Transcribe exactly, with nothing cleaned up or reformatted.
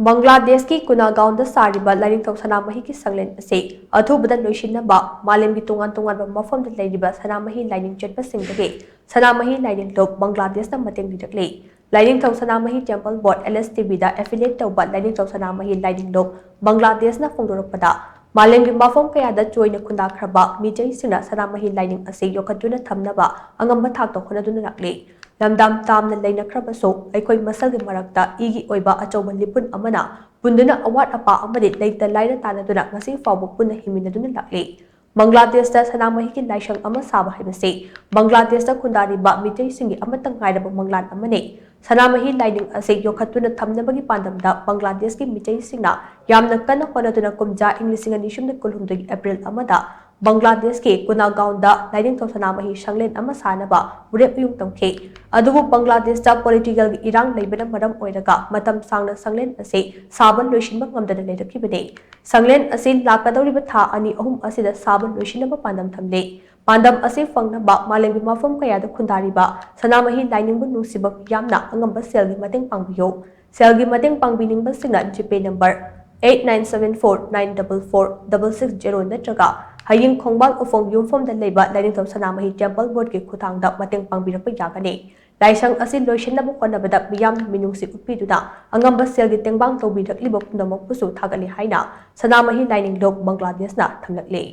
ꯕꯪꯒ꯭ꯂꯥꯗꯦꯁꯀꯤ ꯀꯨꯅꯥꯒꯥꯎꯟꯗ ꯁꯥꯔꯤꯕ ꯂꯥꯏꯅꯤꯡꯊꯧ ꯁꯅꯥꯃꯍꯤꯒꯤ ꯁꯪꯂꯦꯟ ꯑꯁꯤ ꯑꯊꯨꯕꯗ ꯂꯣꯏꯁꯤꯟꯅꯕ ꯃꯥꯂꯦꯝꯒꯤ ꯇꯣꯉꯥꯟ ꯇꯣꯉꯥꯟꯕ ꯃꯐꯝꯗ ꯂꯩꯔꯤꯕ ꯁꯅꯥꯃꯍꯤ ꯂꯥꯏꯅꯤꯡ ꯆꯠꯄꯁꯤꯡꯗꯒꯤ ꯁꯅꯥꯃꯍꯤ ꯂꯥꯏꯅꯤꯡ ꯂꯨꯞ ꯕꯪꯒ꯭ꯂꯥꯗꯦꯁꯅ ꯃꯇꯦꯡ ꯅꯤꯔꯛꯂꯤ꯫ ꯂꯥꯏꯅꯤꯡꯊꯧ ꯁꯅꯥꯃꯍꯤ ꯇꯦꯝꯄꯜ ꯕꯣꯔꯗ, L S T B, ꯗ affiliate ꯇꯧꯕ ꯂꯥꯏꯅꯤꯡꯊꯧ ꯁꯅꯥꯃꯍꯤ ꯂꯥꯏꯅꯤꯡ ꯂꯨꯞ ꯕꯪꯒ꯭ꯂꯥꯗꯦꯁꯅ ꯐꯣꯡꯗꯣꯔꯛꯄꯗ, ꯃꯥꯂꯦꯝꯒꯤ ꯃꯐꯝ ꯀꯌꯥꯗ ꯆꯣꯏꯅ ꯈꯨꯟꯗꯥꯈ꯭ꯔꯕ ꯃꯤꯇꯩꯁꯤꯡꯅ ꯁꯅꯥꯃꯍꯤ ꯂꯥꯏꯅꯤꯡ ꯑꯁꯤ ꯌꯣꯛꯈꯠꯇꯨꯅ ꯊꯝꯅꯕ ꯑꯉꯝꯕ ꯊꯥꯛꯇ ꯍꯣꯠꯅꯗꯨꯅ ꯂꯥꯛꯂꯤ꯫ ꯂꯝꯗꯝ ꯇꯥꯝꯅ ꯂꯩꯅꯈ꯭ꯔꯕꯁꯨ, ꯑꯩꯈꯣꯏ ꯃꯁꯦꯜꯒꯤ ꯃꯔꯛꯇ ꯏꯒꯤ ꯑꯣꯏꯕ ꯑꯆꯧꯕ ꯂꯤꯄꯨꯟ ꯑꯃꯅ ꯄꯨꯟꯗꯨꯅ ꯑꯋꯥꯠ ꯑꯄꯥ ꯑꯃꯗꯤ ꯂꯩꯇ ꯂꯥꯏꯔ ꯇꯥꯟꯅꯗꯨꯅ ꯉꯁꯤ ꯐꯥꯎꯕ ꯄꯨꯟꯅ ꯍꯤꯡꯃꯤꯟꯅꯗꯨꯅ ꯂꯥꯛꯂꯤ꯫ ꯕꯪꯒ꯭ꯂꯥꯗꯦꯁꯇ ꯁꯅꯥꯃꯍꯤꯒꯤ ꯂꯥꯏꯁꯪ ꯑꯃ ꯁꯥꯕ ꯍꯥꯏꯕꯁꯤ ꯕꯪꯒ꯭ꯂꯥꯗꯦꯁꯇ ꯈꯨꯟꯗꯥꯔꯤꯕ ꯃꯤꯇꯩꯁꯤꯡꯒꯤ ꯑꯃꯠꯇ ꯉꯥꯏꯔꯕ ꯃꯪꯂꯥꯟ ꯑꯃꯅꯤ꯫ ꯁꯅꯥꯃꯍꯤ ꯂꯥꯏꯅꯤꯡ ꯑꯁꯤ ꯌꯣꯛꯈꯠꯇꯨꯅ ꯊꯝꯅꯕꯒꯤ ꯄꯥꯟꯗꯝꯗ ꯕꯪꯒ꯭ꯂꯥꯗꯦꯁꯀꯤ ꯃꯤꯇꯩꯁꯤꯡꯅ ꯌꯥꯝꯅ ꯀꯟꯅ ꯍꯣꯠꯅꯗꯨꯅ ꯀꯨꯝꯖꯥ ꯏꯪ ꯂꯤꯁꯤꯡ ꯑꯅꯤ ꯁꯨꯞꯅ ꯀꯨꯟꯍꯨꯝꯗꯣꯏꯒꯤ ꯑꯦꯄ꯭ꯔꯤꯜ ꯑꯃꯗ ꯕꯪꯒ꯭ꯂꯥꯗꯦꯁꯀꯤ ꯀꯨꯅꯥꯒꯥꯎꯟꯗ ꯂꯥꯏꯅꯤꯡꯊꯧ ꯁꯅꯥꯃꯍꯤ ꯁꯪꯂꯦꯟ ꯑꯃ ꯁꯥꯅꯕ ꯋꯥꯔꯦꯞ ꯃꯌꯨꯝ ꯇꯧꯈꯤ꯫ ꯑꯗꯨꯕꯨ ꯕꯪꯒ꯭ꯂꯥꯗꯦꯁꯇ ꯄꯣꯂꯤꯇꯤꯀꯦꯜꯒꯤ ꯏꯔꯥꯡ ꯂꯩꯕꯅ ꯃꯔꯝ ꯑꯣꯏꯔꯒ ꯃꯇꯝ ꯁꯥꯡꯅ ꯁꯪꯂꯦꯟ ꯑꯁꯤ ꯁꯥꯕ ꯂꯣꯏꯁꯤꯟꯕ ꯉꯝꯗꯅ ꯂꯩꯔꯛꯈꯤꯕꯅꯤ꯫ ꯁꯪꯂꯦꯟ ꯑꯁꯤ ꯂꯥꯛꯀꯗꯧꯔꯤꯕ ꯊꯥ ꯑꯅꯤ ꯑꯍꯨꯝ ꯑꯁꯤꯗ ꯁꯥꯕ ꯂꯣꯏꯁꯤꯟꯅꯕ ꯄꯥꯟꯗꯝ ꯊꯝꯂꯤ꯫ ꯄꯥꯟꯗꯝ ꯑꯁꯤ ꯐꯪꯅꯕ ꯃꯥꯂꯦꯝꯒꯤ ꯃꯐꯝ ꯀꯌꯥꯗ ꯈꯨꯟꯗꯥꯔꯤꯕ ꯁꯅꯥꯃꯍꯤ ꯂꯥꯏꯅꯤꯡꯕꯨ ꯅꯨꯡꯁꯤꯕ ꯃꯤꯌꯥꯝꯅ ꯑꯉꯝꯕ ꯁꯦꯜꯒꯤ ꯃꯇꯦꯡ ꯄꯥꯡꯕꯤꯌꯨ꯫ ꯁꯦꯜꯒꯤ ꯃꯇꯦꯡ ꯄꯥꯡꯕꯤꯅꯤꯡꯕꯁꯤꯡꯅ GPay number eight nine seven four nine double four double six zero ꯅꯠꯇ꯭ꯔꯒ ꯍꯌꯤꯡ ꯈꯣꯡꯕꯥꯜ ꯎꯐꯣꯡ ꯌꯨꯝꯐꯝꯗ ꯂꯩꯕ ꯂꯥꯏꯅꯤꯡꯊꯧ ꯁꯅꯥꯃꯍꯤ ꯇꯦꯝꯄꯜ ꯕꯣꯔꯗꯀꯤ ꯈꯨꯠꯊꯥꯡꯗ ꯃꯇꯦꯡ ꯄꯥꯡꯕꯤꯔꯛꯄ ꯌꯥꯒꯅꯤ꯫ ꯂꯥꯏꯁꯪ ꯑꯁꯤ ꯂꯣꯏꯁꯤꯟꯅꯕ ꯍꯣꯠꯅꯕꯗ ꯃꯤꯌꯥꯝꯅ ꯃꯤꯅꯨꯡꯁꯤ ꯎꯠꯄꯤꯗꯨꯅ ꯑꯉꯝꯕ ꯁꯦꯜꯒꯤ ꯇꯦꯡꯕꯥꯡ ꯇꯧꯕꯤꯔꯛꯂꯤꯕ ꯄꯨꯝꯅꯃꯛꯄꯨꯁꯨ ꯊꯥꯒꯠꯂꯤ ꯍꯥꯏꯅ ꯁꯅꯥꯃꯍꯤ ꯂꯥꯏꯅꯤꯡ ꯂꯨꯞ ꯕꯪꯒ꯭ꯂꯥꯗꯦꯁꯅ ꯊꯝꯂꯛꯂꯤ꯫